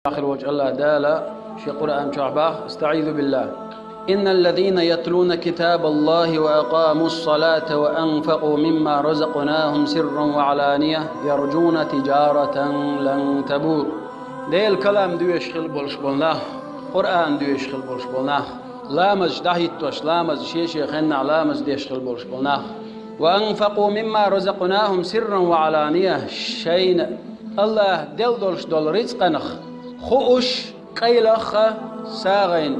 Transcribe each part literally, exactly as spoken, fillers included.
Ахир волчу Аллах Дала шен Къуръан чохь бах: أستعيذ بالله. إن الذين يتلون كتاب الله وأقاموا الصلاة وأنفقوا مما رزقناهم سرا وعلانية يرجون تجارة لن تبور. Делан калам доьшуш хила болуш болу нах, Къуръан доьшуш хила болуш болу нах, ламазаш дӀахӀиттош, ламаз шен-шен хеннахь ламаз деш хила болуш болу нах. وأنفقوا مما رزقناهم سرا وعلانية, шайна Аллах делла долуш долу рицкъанах хууш, къайлаха, сагӀина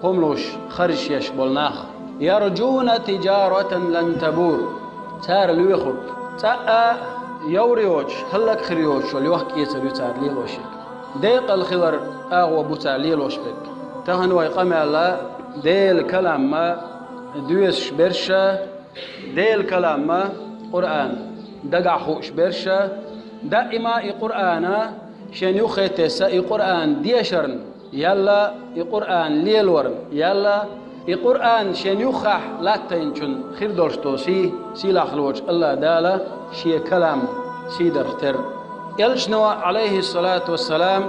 хӀума луш, харжаш еш болу нах. يرجون تجارة لن تبور. Цара лоьхург цкъа а йовр йоцуш, хӀаллакьхир йоцуш йолу йохк-эцар ю цара лелош ерг. Декъала хилар агӀо бу цара лелош берг. Тахана вай къамел а Делан калам а доьшуш берш а, Делан калам а, Къуръан, дагахь хууш берш а, даима и Къуръан а шен юххе тесса, и Къуръан дешарна, ялла и Къуръан лелорна, ялла и Къуръан шен юххехь латтийначун хир долуш долу сий, сийлахь волчу Аллах Дала шен калам сийдарх терра. Элчано, Ӏалайхиссалату вассалам,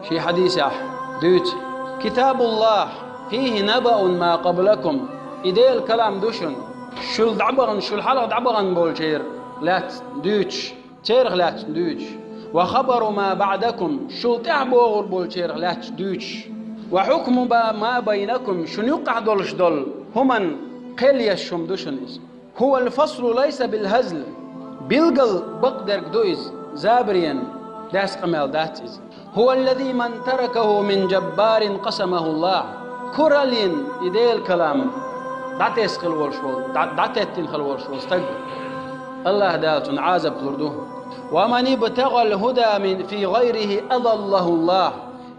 шен хьадисехь дуьйцу: كتاب الله فيه نبأ ما قبلكم. И Делан калам ду шуна, шул дӀабахана, шул хьалха дӀабахана болчеран лаьцна дуьйцуш, церах лаьцна дуьйцуш. وخبر ما بعدكم, шул тӀаьхьа богӀур болчерах лаьцна дуьйцуш. وحكم ما بينكم, шуна юккъехь долуш долу хӀуманна кхел еш хӀума ду шуна иза. هو الفصل ليس بالهزل. Билггал бакъдерг ду иза, забаренан дас къамел дац иза. هو الذي من تركه من جبار قسمه الله. Кураллин и Делан калам дӀатесна хила волуш волу, дӀа-, дӀатеттина хила волуш волу стаг, Аллах Дала цунна Ӏазап лур ду. ومن ابتغى الهدى من في غيره أضله الله.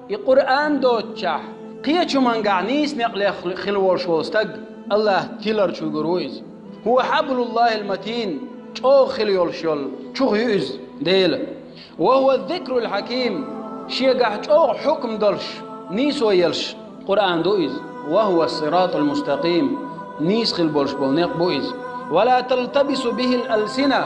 И Къуръан доцучохь, кхечу хӀумангахь нийса некъ леха хила волуш волу стаг, Аллах тиларчу гур ву иза. هو حبل الله المتين, чӀогӀа хила йолуш йолу чух ю иза, Дела. وهو الذكر الحكيم, шегахь чӀогӀа хьукм долуш, нийсо елаш Къуръан ду иза. وهو الصراط المستقيم, нийса хила болуш болу некъ бу иза. ولا تلتبس به الألسنة,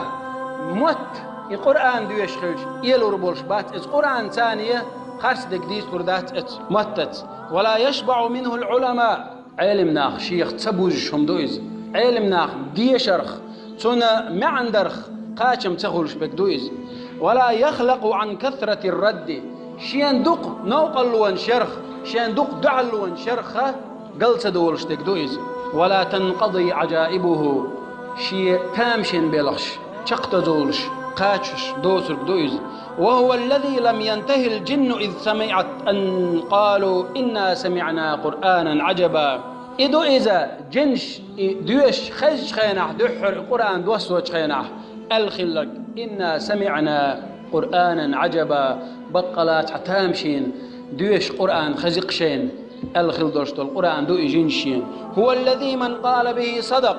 мотт и Къуръан доьшуш хилча, элур болуш бац иза. Къуръан царна харц дерг дийцалур дац оцу маттаца. ولا يشبع منه العلماء, Ӏелам нах шех ца бузуш хӀума ду иза. Ӏелам нах дешарх, цуьнан маьӀна дарх кхачам ца хуьлуш берг ду иза. ولا يخلق عن كثرة الرد, шена дукха новкъарлонаш ярх, шена дукха дуьхьалонаш ярх гал ца долуш дерг ду иза. ولا تنقضي عجائبه, шен тамашийна белхаш чекхдозуьйтуш, кхачош доцург ду иза. وهو الذي لم ينته الجن إذ سمعت أن قالوا إنا سمعنا قرآنا عجبا. И ду иза, жинаш и доьшуш хезачу хенахь, дуьххьара и Къуръан доссочу хенахь, аьлла хилларг: إنا سمعنا قرآنا عجبا, баккъала цхьа тамашийна доьшуш Къуръан хези-кх шайна, аьлла хила долуш долу Къуръан ду и жинаш шена. هو الذي من قال به صدق,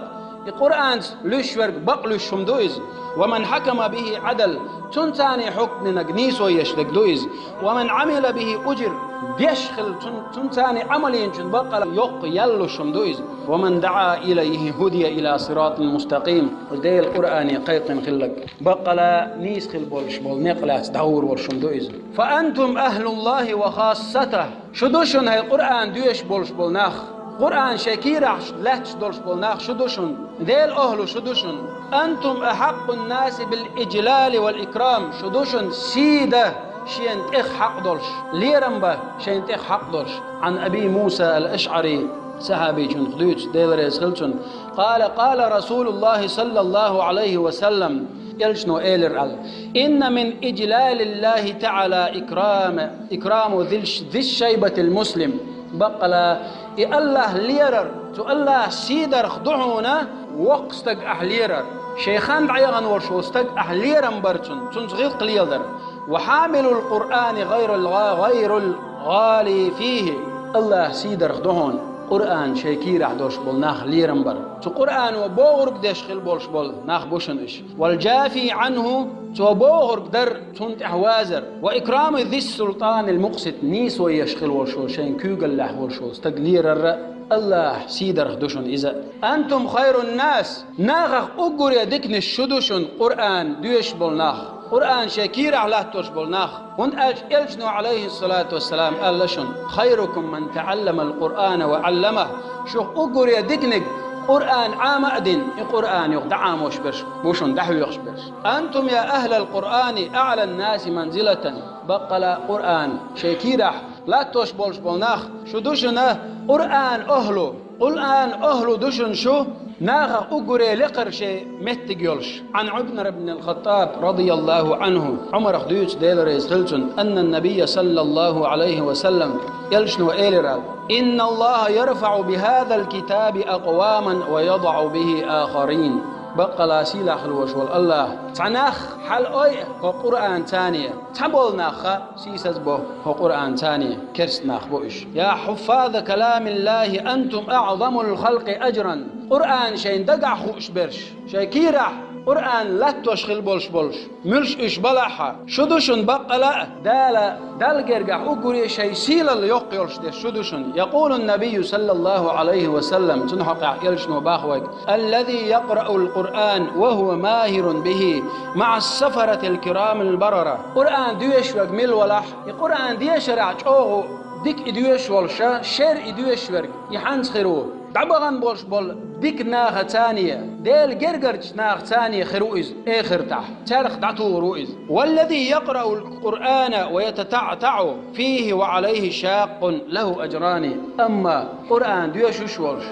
и Къуръанца луьйш верг бакъ луьйш хӀума ду иза. ومن حكم به عدل, цунца цхьаьна хьукм динарг нийсо еш дерг ду иза. ومن عمل به أجر, деш хилла цун-, цунца цхьаьна Ӏамал йинчун баккъала йоккха ял луш хӀума ду иза. ومن دعا إليه هدي إلى صراط مستقيم, Делан Къуръане кхайкхина хилларг баккъала нийса хила болуш болу некъ лаьцна дӀагӀур волуш хӀума ду иза. فأنتم أهل الله وخاصته. Шу ду шуна хӀай Къуръан доьшуш болуш болу нах, Къуръан шайн кийрахь лаьтташ долуш болу нах шу ду шуна, Делан охӀла шу ду шуна. أنتم أحق الناس بالإجلال والإكرام, шу ду шуна сий дан шена тӀех хьакъ долуш, лерам бан шайна тӀех хьакъ долуш. عن أبي موسى الأشعري, сахьабичунах дуьйцу, Дела реза хила цунна. قال: قال رسول الله صلى الله عليه وسلم, элчано элира аьлла: إن من إجلال الله تعالى إكرام إكرام ذي الش-, ذي الشيبة المسلم. Баккъала и Аллах лерар, цу Аллах сий дарх ду хьуна воккха стаг ахь лерар. Шайн хан дӀаяхана волуш волу стаг ахь лерам бар цунна, цунца гӀиллакх леладар. وحامل القرآن غير الغا-, غير الغالي فيه. Аллах сий дарх ду хьуна Къуръан шайн кийрахь долуш болу нах лерам бар. Цу Къуръано богӀург деш хила болуш болу нах бу шуна уьш. والجافي عنه, цо богӀург дар, цунна тӀехь вазар. وإكرام ذي السلطان المقسط, нийсо еш хила волуш волу, шайн куьйгаллехь волуш волу стаг лерарра Аллах сий дарх ду шуна иза. أنتم خير الناس, нахах уггаре диканаш шу ду шуна Къуръан доьшуш болу нах. Къуръан шайн кийрахь латтош болу нах. ХӀунда аьлча Элчано, Ӏалайхиссалату вассалам, аьлла шуна: «Хайрукум ман таӀалламал Къуръана ва Ӏалламах». Шух уггаре диканиг Къуръан Ӏама а дина, и Къуръан юха дӀаӀамош берш бу шуна, дӀахьоьхуш берш. «Антум, я ахӀлал Къуръани, аӀлан наси манзилатан». Баккъала а Къуръан шайн кийрахь латтош болуш болу нах, шу ду шуна Къуръан охӀлу. Къуръан охӀлу ду шуна шу, нахах уггаре лекхара шайн меттиг йолуш. Ӏан Ӏумар ибн ал-Хаттаб, радияллаху Ӏанху, Ӏумарах дуьйцу, Дела реза хила цунна, анна набийя, саллаллаху Ӏалайхи ва саллам, Элчано элира: «Инна Аллаха ярфаӀу бихазал китаби акъваман ва ядаӀу бихи ахарин». Баккъала сийлахь хила волуш волу Аллаха цхьа нах хьалаойъу хӀокху Къуръанца, цхьаболу нах а сийсаз бо хӀокху Къуръанца, керста нах бу уьш. «Я хьуффаза каламиллахи, антум аӀзамул халкъи аджран». Къуръан шайн дагахь хууш берш, шайн кийрахь Къуръан латтош хила болуш болуш, муьлш уьш балахь а, шу ду шуна баккъала а, Дала, Далла гергахь уггаре шайн сийлалла йоккха йолуш дерш шу ду шуна. Якъулу набийю, саллаллаху Ӏалайхи ва саллам, цунна хьокъехь Элчано боху вайга: «Аллази якъраул Къуръан ва хӀува махирун бихи маӀас сафаратил кирамил барара». Къуръан доьшуш верг мила валахь, и Къуръан дешарехь чӀогӀа дика и доьшуш волуш а, шер и доьшуш верг, и хьанца хир ву? ДӀабахана болуш болу дика нахаца, Делан гергарчу нахаца хир ву иза эхартахь, царах дӀатухур ву иза. «Валлази якъраул Къуръана ва ятатаӀтаӀу фихи ва Ӏалайхи шаккъун лахӀу аджрани». Амма Къуръан доьшуш волуш,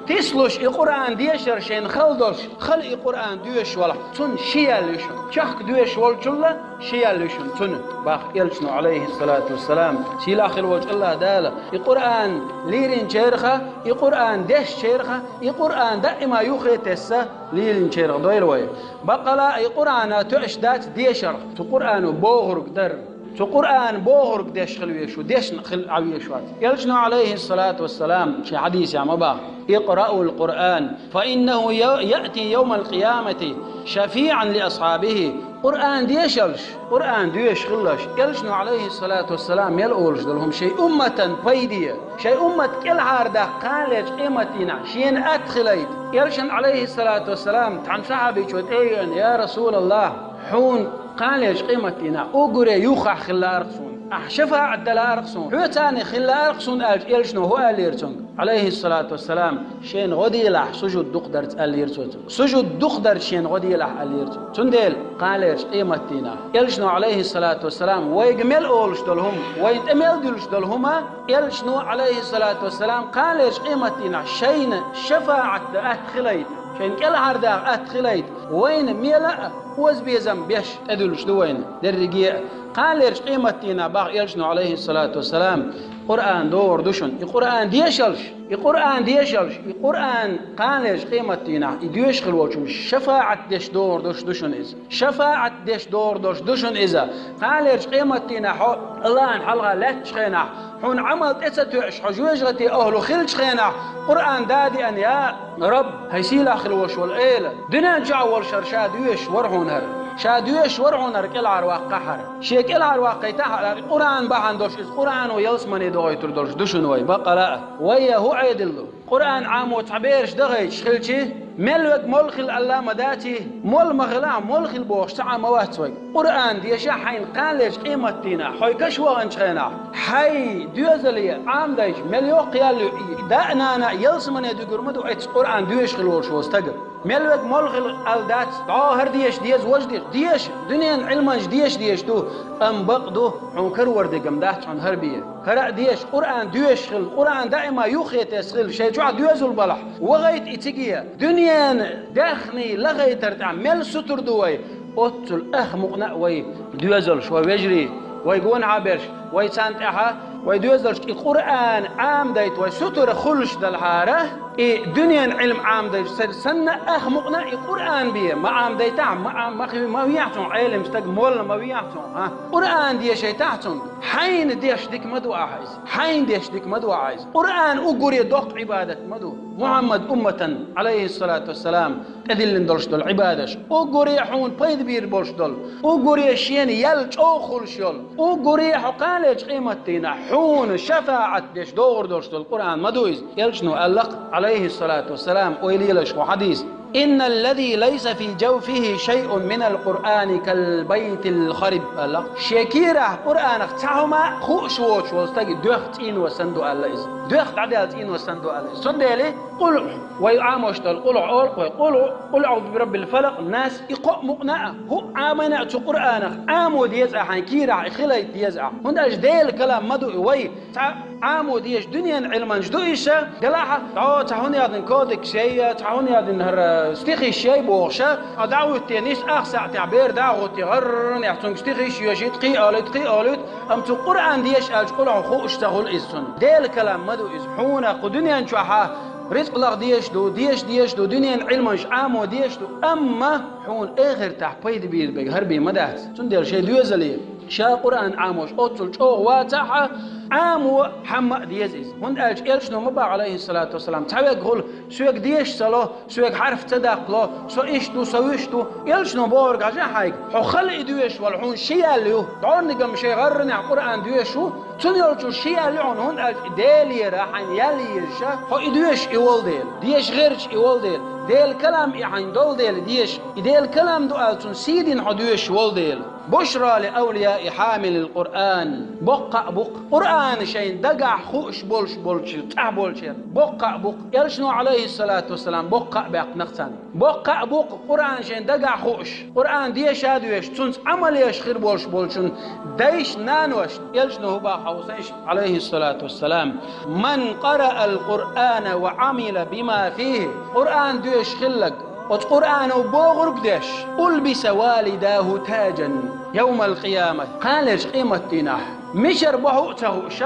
тислуш и Къуръан дешар шайна хала долуш, хала и Къуръан доьшуш валахь, цунна ши ял ю шуна. Чехка доьшуш волчунна ши ял ю шуна цунна, боху Элчано, Ӏалайхиссалату вассалам. Сийлахь хила волчу Аллаха Дала и Къуръан леринчарах а, и Къуръан дешначарах а, и Къуръан даима юххе тесна лелинчарах дойла вай. Баккъала а и Къуръан тоьаш дац дешарх, цу Къуръано бохург дар. Цу Къуръано бохург деш хила везаш ву, дешна хила Ӏан везаш вац. Элчано, Ӏалайхиссалату вассалам, шен хьадисехь ма боху: «Икъраул Къуръан, фа иннаху я-, яъти явмал къиямати шафиӀан ли асхьабихи». Къуръан дешалаш, Къуръан доьшуш хилалаш, Элчано, Ӏалайхиссалату вассалам, мел олуш долу хӀума шайн умматан пайде, шайн уммат кӀелхьардаккха кханалерчу къематдийнахь шена атта хилийта. Элчанна, Ӏалайхиссалату вассалам, цхьана сахьабичо тӀе а веана: «Я Расулаллах, хьуна кханалерчу къематдийнахь уггаре юххехь хила лаара-кх суна, ахь шафаӀат дала лаара-кх суна, хьоьца хила лаара-кх суна», аьлча, Элчано хӀун аьллера цуьнга, Ӏалайхиссалату вассалам? «Шена гӀо делахь, сужуд дукха дарца», аьллера цо цуьнга. «Сужуд дукха дарца шена гӀо делахь», аьллера цо. Цундела кханалерчу къематдийнахь Элчано, Ӏалайхиссалату вассалам, вайга мел олуш долу хӀума, вайна тӀе мел дуьллуш долу хӀума, Элчано, Ӏалайхиссалату вассалам, кханалерчу къематдийнахь шайна шафаӀат дан атта хилийта, шайна кӀелхьардаккха атта хилийта, вайна мела а озабезам беш тӀедуьллуш ду вайна дерриге а. Кханалерчу къематдийнахь, боху Элчано, Ӏалайхиссалату вассалам, Къуръан догӀур ду шуна. И Къуръан дешалаш, и Къуръан дешалаш, и Къуръан кханалерчу къематдийнахь и доьшуш хила волчунна шафаӀат деш догӀур долуш ду шуна иза. ШафаӀат деш догӀур долуш ду шуна иза. Кханалерчу къематдийнахь хьо Аллахьан хьалха лаьттачу хенахь, хьуна Ӏамал тӀе ца тоьуш, хьо жоьжахатин охӀла хиллачу хенахь, Къуръан дӀадеана: «Я Раб, хьайн сийлахь хила волуш волу Эла, дуьнен чохь волуш хӀара ша доьшуш вара хьуна хӀара. Ша доьшуш вара хьуна хӀара кӀелхьарваккхахьара». Шен кӀелхьарваккхийтахьара, Къуръан бахьана долуш иза Къуръано ялсамане дохуьйтур долуш ду шуна вай. Баккъала а, вай я хӀун Ӏедал ду? Къуръан Ӏамо цхьа бераш дахийтуш хилчи, мел верг молла хила аьлла ма даций? Молла ма хилахь, молла хила бохуш цхьа а ма вац вайга. Къуръан деша хьайна кханалерчу къематдийнахь, хьо каш ваханчу хенахь, хьайн доьзале Ӏамадайча, мел йоккха ял ю и, да а, нана а ялсамане дуьгур ма ду оцу Къуръан доьшуш хила волуш волу стага. Мел верг молла хила аьлла дац, дӀо хӀара деша деза, важа деша, деша, дуьненан Ӏилманаш деша дезаш ду, амма бакъ ду, хьуна карор дерг-м дац хьуна хӀара бен. ХӀара а деша, Къуръан доьшуш хила, Къуръан даима юххе тесна хила, шайн чохь доьзал балахь, вахийта и циге. Дуьненан даьхний лахайтар тӀехь мел сутара ду вай, оццул ах мукъана а вай доьзалш, вай вежарий, вай гонахьа берш, вай царна тӀехьа, вай доьзалш и Къуръан Ӏамадайта вай сутара хуьлуш далахьара, и дуьненан Ӏилма Ӏамадайта стаг санна ах мукъана а и Къуръан бен ма Ӏамадайтахь, ма Ӏам-, ма хи-, ма вехьа цунах Ӏелам стаг, молла ма вехьа цунах, а? Къуръан дешийтахь цунга. Хьайна деш дика ма ду ахьа иза. Хьайна деш дика ма ду ахьа иза. Къуръан уггаре доккха Ӏибадат ма ду Мухьаммад умматан, Ӏалайхиссалату вассалам, тӀедиллина долуш долу Ӏибадаташ. Уггаре хьуна пайда бийр болуш долу, уггаре шена ял чӀогӀа хуьлуш йолу, уггаре хьо кханалерчу къематдийнахь хьуна шафаӀат деш догӀур долуш долу Къуръан ма ду иза. Элчано аьлла-кх, Ӏалайхиссалату вассалам, вай лелаш хӀун хьадис: «إن الذي ليس في جوفه شيء من القرآن كالبيت الخرب», аьлла. Шен кийрахь Къуръанах цхьа хӀума хууш воцуш волу стаг доьхна цӀийно санна ду аьлла иза. Доьхна дӀадаьлла цӀийно санна ду аьлла иза. Цундела къулъ, вай Ӏамош долу къулъ олу вай, къулъ, къулъ аӀузу бираббил фалакъ, нас, и кхоъ мукъана а, хӀуъа Ӏамийна а цу Къуръанах Ӏамо деза ахь, хьайн кийрахь и хилийта деза ахь. ХӀунда аьлча Делан калам ма ду и вай. Цхьа Ӏамо дезаш дуьненан Ӏилманаш ду иша, делахь а, дӀо цхьа хӀун яздина кодекс яй, цхьа хӀун яздина хӀара стихиш яй бохуш, а дӀахӀуьтту нийса ах сахьтехь бер дӀахӀуттий, гӀаррнехь цунга стихиш йоьшуьйту, кхин а олуьйту, кхин а олуьйту, амма цу Къуръан деша аьлча, къулъ хууш ца хуьлу иза цунна. Делан калам ма ду иза. Хьуна кху дуьнен чохь а рицкъ лаха дезаш ду, деша дезаш ду, дуьненан Ӏилманаш Ӏамо дезаш ду, амма хьуна эхартахь пайда бийр берг хӀара бен ма дац. Цундела шайн доьзале ша Къуръан Ӏамош оццул чӀогӀа вацахь а, Ӏамо хьамма а деза иза. ХӀунда аьлча элчано ма боху, Ӏалайхиссалату вассалам, цхьа верг хуьлу, соьга деша ца ло, соьга хьарф ца даккхало, со иштта ду, со вуьшта ду. Элчано бохург хьажахь хьайга, хьо хала и доьшуш валахь, хьуна ши ял ю. ДӀорнигам шайн гӀарранехь Къуръан доьшуш ву, цундела чу ши ял ю хьуна, хӀунда аьлча и Делера хьайна ял езаш, хьо и доьшуш и волу дела, деша гӀерташ и волу дела, Делан калам и хьайна долу дела деша, и Делан калам ду аьлла цунна сий дина хьо доьшуш волу дела. «بشرى لأولياء حامل القرآن». Боккха а бу-кх Къуръан шайн дагахь хууш болуш болчу тӀехь болчеран. Боккха а бу-кх. Элчано, Ӏалайхиссалату вассалам, боккха а баьккхина-кх царна. Боккха а бу-кх Къуръан шайн дагахь хууш, Къуръан деша а доьшуш, цунца Ӏамал еш хир болуш болчун дайшна, наношна. Элчано хӀун боху хьовсийша, Ӏалайхиссалату вассалам: «من قرأ القرآن وعمل بما فيه». Къуръан доьшуш хилларг, оцу Къуръано бохург деш, «ألبس والداه تاجا يوم القيامة». Кханалерчу къематдийнахь мичара бохьу а ца хууш,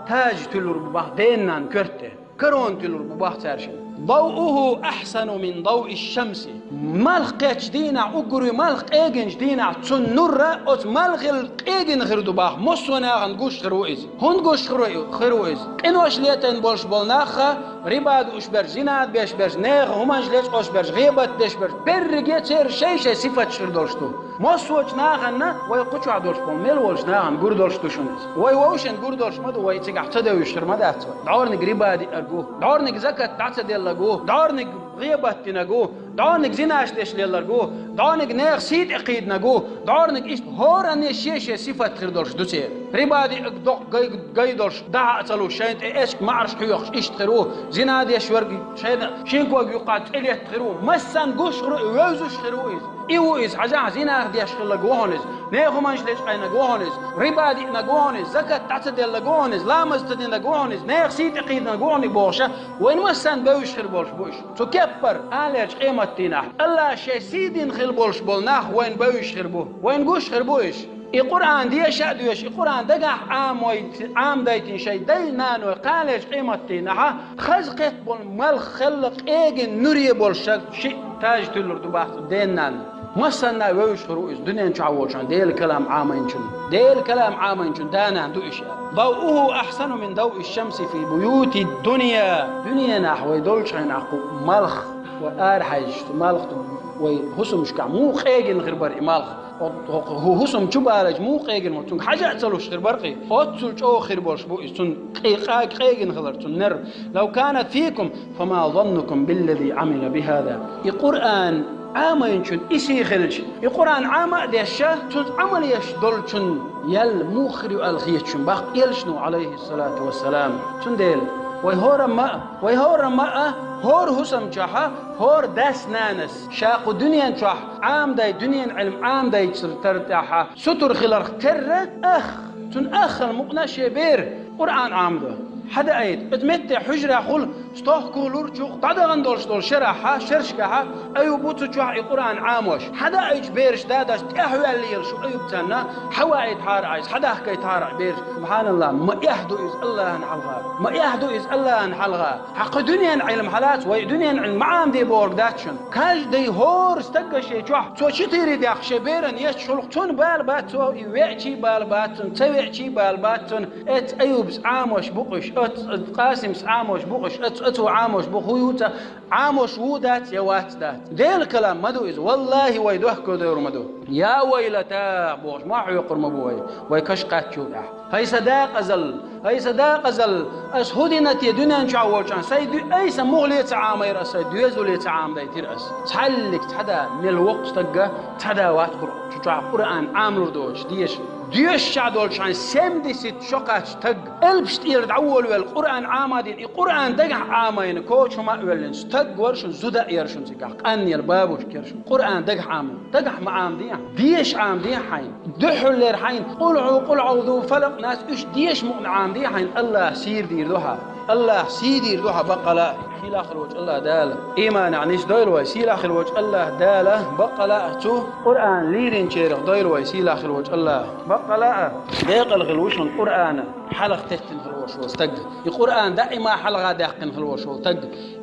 таж туьллур бу боху ден-нанна коьрта тӀе. Корона туьллур бу боху цаьршинна. «ضوءه أحسن من ضوء الشمس». Малх кхеттачу дийнахь, уггаре малх къегинчу дийнахь, цунна нур а оцу малхал къегина хир ду боху, массо а нахана гуш хир ву иза. ХӀунда гуш хир ву, хир ву иза? Къинош летийна болуш болу нах а, риба дууш берш, зина деш берш, нехан хӀуманаш лечкъош берш, гӀийбат деш берш, берриге церан шай-шай сифаташ хир долуш ду. Массочу нахана вай кху чохь долуш болу мел волчу нахана гур долуш ду шуна иза. Вай вовшашна гур долуш ма ду, вай цигахь ца девзаш хир ма дац вай. ДӀорниг риба диънарг ву, дӀорниг закат дӀа ца делларг ву, дӀорниг гӀийбат динарг ву, дӀорниг зинаш деш лелларг ву, дӀорниг нехан сий тӀе кхийдинарг ву, дӀорниг иштта хӀоранна шен-шен сифат хир долуш ду церан. Риба диънарг доккха гай, гай долуш, дахьа а ца луш, шайна тӀе эчиг маӀарш хьоькхуш иштта хир ву, зина деш верг шайна шин ког юккъехь тӀелетта хир ву, массанна гуш хир ву, вевзаш хир ву иза. И ву иза, хьажахь, зинах деш хилларг ву хьуна иза, нехан хӀуманаш лечкъийнарг ву хьуна иза, риба диънарг ву хьуна иза, закат дӀа ца делларг ву хьуна иза, ламаз ца динарг ву хьуна иза, нехан сий тӀе кхийдинарг ву хьуна иза бохуш, вайна массанна бевзаш хир болуш бу иза. Цу кеппара, кханалерчу къематдийнахь, АллахӀа шайн сий дина хила болуш болу нах вайна бевзаш хир бу, вайна гуш хир бу иза. И Къуръан деша а доьшуш, и Къуръан дагахь Ӏамой-, Ӏамадайтина шайн дай-наной кханалерчу къематдийнахь хаза кхетта болу малх хилла къегина нуре болуш ши таж туьллур ду боху ден-нанна. Массанна а вевзаш хир ву иза, дуьнен чохь волчунна Делан калам Ӏамийначунна. Делан калам Ӏамийначун да-нана ду иша. «ضوءه أحسن من ضوء الشمس في بيوت الدنيا». Дуьненахь вай долчу хенахь кху малх, вай арахьаьжча, цу малх ду, вай хӀусамашкахь муха къегина хир бара и малх? Хьо-, хьо-, хӀу-, хӀусам чу балайча муха къегина хир бу? Цуьнга хьажа а ца луш хир бара-кх и. Оццул чӀогӀа хир болуш бу иза, цунна къе-, къа-, къегина хилар, цунна нер. «لو كانت فيكم فما ظنكم بالذي عمل بهذا». И Къуръан Ӏамийначун и сий хилча, и Къуръан Ӏама а деш, цунца Ӏамал еш долчун ял муха хир ю аьлла хета шуна боху элчано, Ӏалайхиссалату вассалам. Цундела вай хӀорамма а, вай хӀорамма а, хӀора хӀусам чохь а, хӀора дас-нанас ша кху дуьнен чохь Ӏамадай, дуьненан Ӏилма Ӏамадайчу тар тӀехь сутара хиларх терра, ах, цунна аххана мукъана шен бер Къуръан Ӏамадо. Хьадаийта, оцу метте хьуьжарехь хуьлу стохка лурчух дӀадахана долуш долу шарахь, шерашкахь Аюб ву цу чохь и Къуръан Ӏамош. Хьадаийча бераш дадаш тӀаьхьаваьлла елаш ву Аюб царна, хьаваийтахьара айса, хьадахкийтахьара бераш. СубхьаналлахӀ, ма эхь ду иза АллахӀана хьалха. Ма эхь ду иза АллахӀана хьалха. Хьан кху дуьненан Ӏилма хьалаца, вай дуьненан Ӏилма ма Ӏамаде бохург дац шуна. Каждый хӀора стага шен чохь, цо чу тире дехка шен беран етташ хуьлу-кх, цунна бала бац, цо и веачий бала бац, цунна ца веачий бала бац, цунна эцу Аюбас Ӏамош бу-кх уьш. Оц, оц Къасимс Ӏамош бу-кх уьш, оц, оцо Ӏамош бу-кх, хӀун ю цо, Ӏамош ву дац я вац дац. Делан калам ма ду иза, валлахӀи, вай дохко девр ма ду. Я вайлата бохуш, мохь хьоькхур ма бу вай, вай каш кхаччул тӀаьхьа. ХӀай сан декъазалла, хӀай сан декъазалла, ас хӀун дина те дуьнен чохь волчохь, сайн ду-, айса мухле ца Ӏамайра, ас сайн доьзале ца Ӏамадайтира ас. Цхьаллиг цхьа да мел воккха стагга, цхьа да вац Къур-, чу чохь Къуръан Ӏамалур доцуш, деша. Доьшуш долчохь семьдесят шо кхаьчча стаг, элпаш тӀера дӀаволавелла, Къуръан Ӏамадина, и Къуръан дагахь Ӏамайна, коча хӀума а веллина, стаг вара шун, зуда а яра шун цигахь, къанъяра, бабушка яра шун. Къуръан дагахь Ӏамайна, дагахь ма Ӏамадехьа, деша Ӏамадехьа хьайна. Дуьххьарлера хьайна, къулхьу, къулхьу ду, фалакъ, нас, уьш деша мукъана Ӏамадехьа хьайна, АллахӀа сийрдийр ду хьа. АллахӀа сийдийр ду хьа баккъала а. Сийлахь хила волчу АллахӀ Дала иманехь нисдойла вай, сийлахь хила волчу АллахӀ Дала баккъала а цу Къуръан лийринчарах дойла вай, сийлахь хила волчу АллахӀ. Баккъала а, декъала хила ву шуна Къуръана хьалха теттина хила волуш волу стаг. И Къуръан даима хьалха даьккхина хила волуш волу стаг.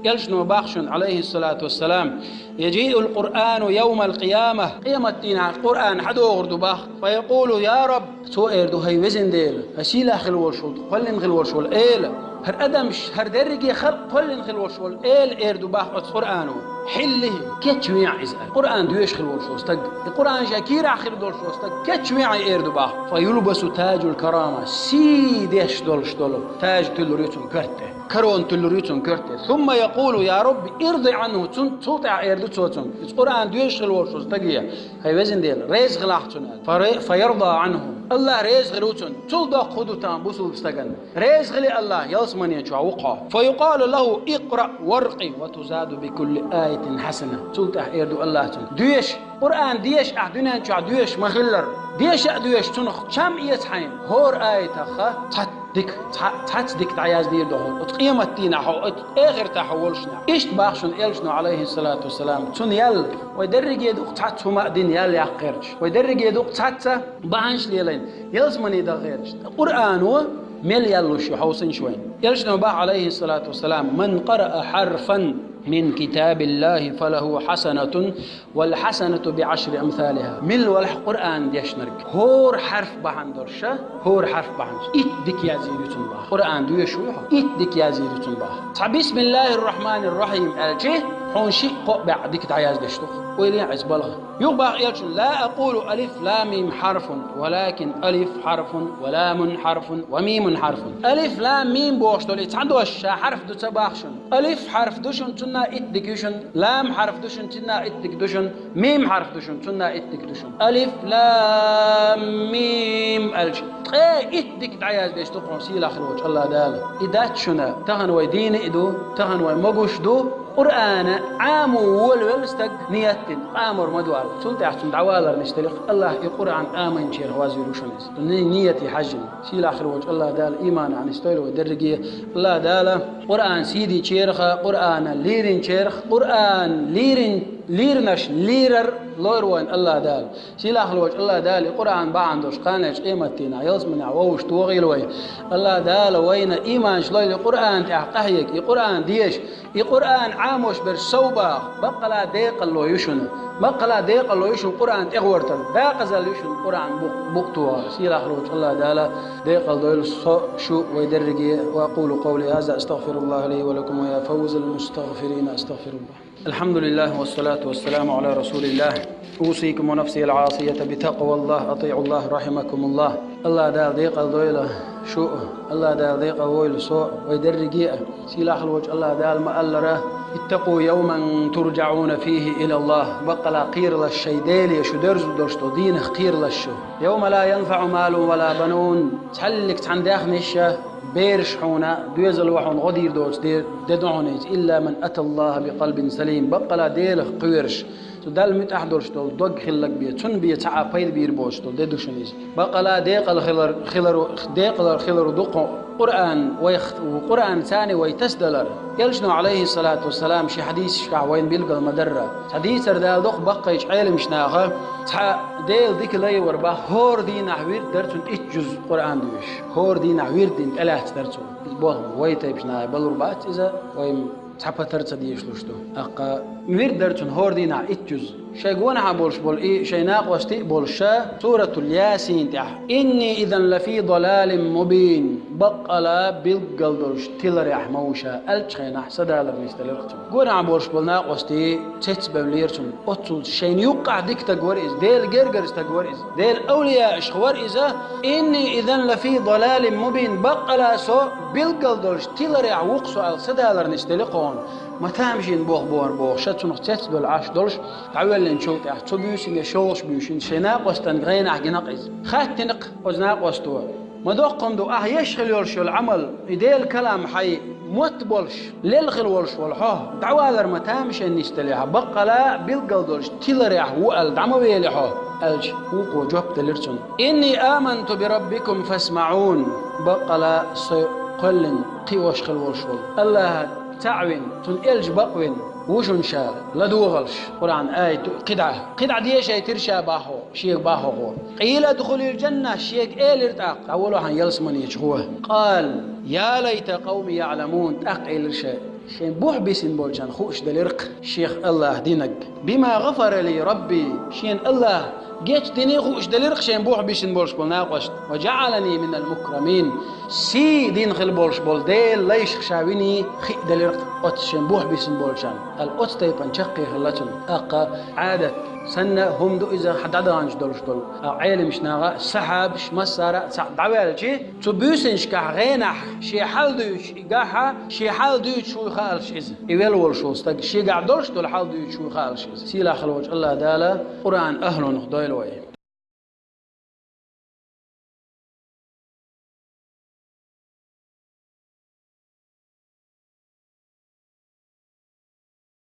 Элчано боху шуна, Ӏалайхиссалату вассалам: «Яжиъул Къуръану явмал къияма». Къематдийнахь Къуръан хьадогӀур ду боху. Фаякъулу: «Я Рабб». Цо эр ду: «ХӀай везан Дела, хӀай сийлахь хила волуш волу, кхоьллина хила волуш волу Эла, хӀара адамаш, хӀара дерриге халкъ кхоьллина хила волуш волу Эла», эр ду боху оцу Къуръано. «Хьиллихи, кечвехьа иза». Къуръан доьшуш хила волуш волу стаг, и Къуръан шен кийрахь хир долуш волу стаг кечвехьа, эр ду боху. «Фаюлбасу таджул карама», сий деш долуш долу таж туьллур ю цунна коьрта тӀе, корона туьллур ю цунна коьрта тӀе. «Сумма якъулу: я Рабби, ирди Ӏанху». Цунна, цул тӀаьхьа эр ду цо цунна, иза Къуръан доьшуш хила волуш волу стаге: «ХӀай везан Дела, реза хилахь цунна», аьлла. Фа-, фаярда Ӏанху. АллахӀ реза хир ву цунна. Цул доккха хӀун ду тахана бусулба стагана? Реза хили АллахӀ, ялсамане чохь ву-кх хьо. «Фаюкъалу лаху: икъраъ варкъи ва тузаду бикулли аятин хьасана». Цул тӀаьхьа эр ду АллахӀ цунна: «Доьша, Къуръан деша, ахь дуьнен чохь доьшуш ма-хиллара. Деша а доьшуш, цунах чам эца хьайна. ХӀора аятах цхьа дика, цхьа, цхьацца дика дӀаяздийр ду хьуна оцу къематдийнахь, хьо оцу эхартахь хьо волушехь». Иштта боху шуна элчано, Ӏалайхиссалату вассалам, цунна ял, вай дерриге ду-кх цхьацца хӀума а дина ял яккха гӀерташ. Вай дерриге ду-кх цхьацца бахьанаш лелийна, ялсамане даха гӀерташ. Къуръано мел ял луш ю хьовсийша вайна. Элчано боху, Ӏалайхиссалату вассалам: «Ман къараа хьарфан мин китабиллахи фалаху хьасанатун, вал хьасанату би Ӏашри амсалиха». Милла валахь Къуръан дешнарг, хӀора хьарф бахьана долуш, хӀора хьарф бахьана итт дика яздийр ю цунна боху. Къуръан доьшуш ву хьо, итт дика яздийр ю цунна боху. Цхьа «Бисмиллахир рахманир рахим» аьлча, хьуна шиъ-кхоъ бӀе дика дӀаяздеш ду-кх. Ойла е иза балха. Юха боху элчано: «Ла акъулу алиф лам мим хьарфун, валакин алиф хьарфун, ва ламун хьарфун, ва мимун хьарфун». Алиф лам мим бохуш долу и цхьа дош ша хьарф ду ца боху шуна. Алиф хьарф ду шуна, цунна итт дика ю шуна, лам хьарф ду шуна, цунна итт дика ду шуна, мим хьарф ду шуна, цунна итт дика ду шуна. Алиф лам мим аьлча, ткъе итт дика дӀаяздеш ду хьуна сийлахь хила волчу АллахӀ Дала. И дац шуна, тахана вай дийна а ду, тахана вай могуш а ду, Къуръана Ӏамо волавелла стаг ният дина, къамор ма ду аьлла. Цул тӀаьхьа цунна дӀавалар нисделира, АллахӀа и Къуръан Ӏамайначерах вазвийр ву шуна иза. Ни-, нияте хьаьжжина. Сийлахь хила волчу АллахӀ Дала иманехь нисдойла вай дерриге. АллахӀ Дала Къуръан сий динчарах, Къуръана лийринчарах, Къуръан лийрин-, лийринарш лийрар лойр вайна АллахӀ Дала. Сийлахь хила волчу АллахӀ Дала и Къуръан бахьана долуш кханалерчу къематдийнахь, ялсаманехь вовшах тохийла вай. АллахӀ Дала вайна иманаш лойла и Къуръан тӀехь къахьега, и Къуръан деша, и Къуръан Ӏамош берш сов баха. Баккъала декъалло ю шуна. Баккъала декъалло ю шуна Къуръан тӀегӀортар. Декъазалла ю шуна Къуръан бу-, букъ тохар. Сийлахь хила волчу АллахӀ Дала декъалдойла со, шу, вай дерриге. Ва акъулу къавли хаза, астагъфируллаха ли ва лакум, ва я фавзал мустагъфирин, астагъфируллах. الحمد لله والصلاة والسلام على رسول الله. أوصيكم ونفسي العاصية بتقوى الله. أطيعوا الله رحمكم الله. АллахӀ Дала декъалдойла шу, АллахӀ Дала декъалвойла со, вай дерриге а. Сийлахь хила волчу АллахӀ Дала ма-аллара: اتقوا يوما ترجعون فيه إلى الله. Баккъала кхералаш шайн Деле шу дерзо долуш долу дийнах кхералаш шу. يوم لا ينفع مال ولا بنون. Цхьаллиг цхьана даьхнаш а, бераш хьуна, доьзал а хьуна гӀо дийр доцу де-, де ду хьуна иза. إلا من أتى الله بقلب سليم. Баккъала Делах кхоьруш, цу Далла муьтӀахь долуш долу дог хилларг бен, цунна бен цхьа а пайда бийр боцуш долу де ду шуна иза. Баккъала декъала хилар, хиларо, декъалара хиларо ду кху Къуръан, вайх, Къуръан царна вай тасадалар. Элчано, Ӏалайхиссалату вассалам, ши хьадисашкахь вайна билгал ма-дарра. Цхьа дийцар даладо-кх баккхийчу Ӏеламнаха, цхьа Делан дика лай вара бах, хӀора дийнахь вирд дара цунна итт жуз Къуръан доьшуш. ХӀора дийнахь вирд дина тӀелаьцна дара цо. Иза боху, вай тайпанчу наха балур бац иза, вай цхьа патар ца дешалуш ду. ТӀаккха Вирд дара цуьнан хӀора дийнахь итт юз. Шайн гонахьа болуш болу и, шайн накъостий а болуш ша, Суратул Ясин тӀехь: «Инни изан лафи далалин мубин». Баккъала билггал долуш тиларехь ма ву ша, аьллачу хенахь садалар нисделира цунна. Гонахьа болуш болу накъостий цецбевллера цунна. Оццул шайна юккъахь дика стаг вара иза, Делан гергара стаг вара иза, Делан авлияашах вара иза. «Инни изан лафи далалин мубин». Баккъала со билггал долуш тиларехь ву-кх со аьлла садалар нисделира кхунна. Ма тамашийна боху бохура боху ша цунах цецбевлла Ӏаш долуш, дӀавоьллинчул тӀаьхьа цу буьйсанна я шолгӀачу буьйсанна шайн накъостан гӀенахь гина-кх иза. Хаьттина-кх оцу накъосто: «Ма доккха хӀума ду, ахь еш хила йолуш йолу Ӏамал, и Делан калам хьайн мотт болуш, лелла хила волуш волу хьо, дӀавалар ма тамашийна нисделехьа, баккъала билггал долуш тиларехь ву аьлла дӀа ма велий хьо», аьлча, вукхо жоп делира цунна: «Инни аманту би раббикум фасмаӀун». Баккъала со кхоьллина кхиош хила волуш волу АллахӀ цхьаъ вина, цунна элча бакъвина ву шуна ша, ладогӀалаш. Къуръан аят ду кхидӀа. КхидӀа дешийтира ша бахьо, шега бахьо гӀо. «Къийла дхулил джанна», шега элира тӀаккха: «ДӀаволахьа ялсамане чу гӀо». «Къала: я лайта къавми яӀламун». ТӀаккха элира ша: «Шен бухь бисина болчарна хууш делира-кх шех АллахӀ динарг». «Бима гӀафара ли рабби», шена АллахӀ гечдиний хууш делира-кх шен бухь бисина болуш болу накъост. «Ва джаӀалани минал мукрамин». Сий дина хила болуш болу Делан лайшах ша виний хи а делира-кх оцу шен бухь бисина болчарна аьлла, оцу тайпана чаккхе хилла цунна. ТӀаккха Ӏадат санна хӀума ду иза, хьан дӀадаханчу долуш долу. А Ӏеламаш наха сахьабаш массара а цхьаъ дӀаваьлчи, цу буьйсанашкахь гӀенахь шен хьал дуьйцуш и гахьа, шен хьал дуьйцуш вуй хаалаш иза. И велла волуш волу стаг шегахь долуш долу хьал дуьйцуш вуй хаалаш иза. Сийлахь хила волчу АллахӀ Дала Къуръан ахӀлунах дойла вай.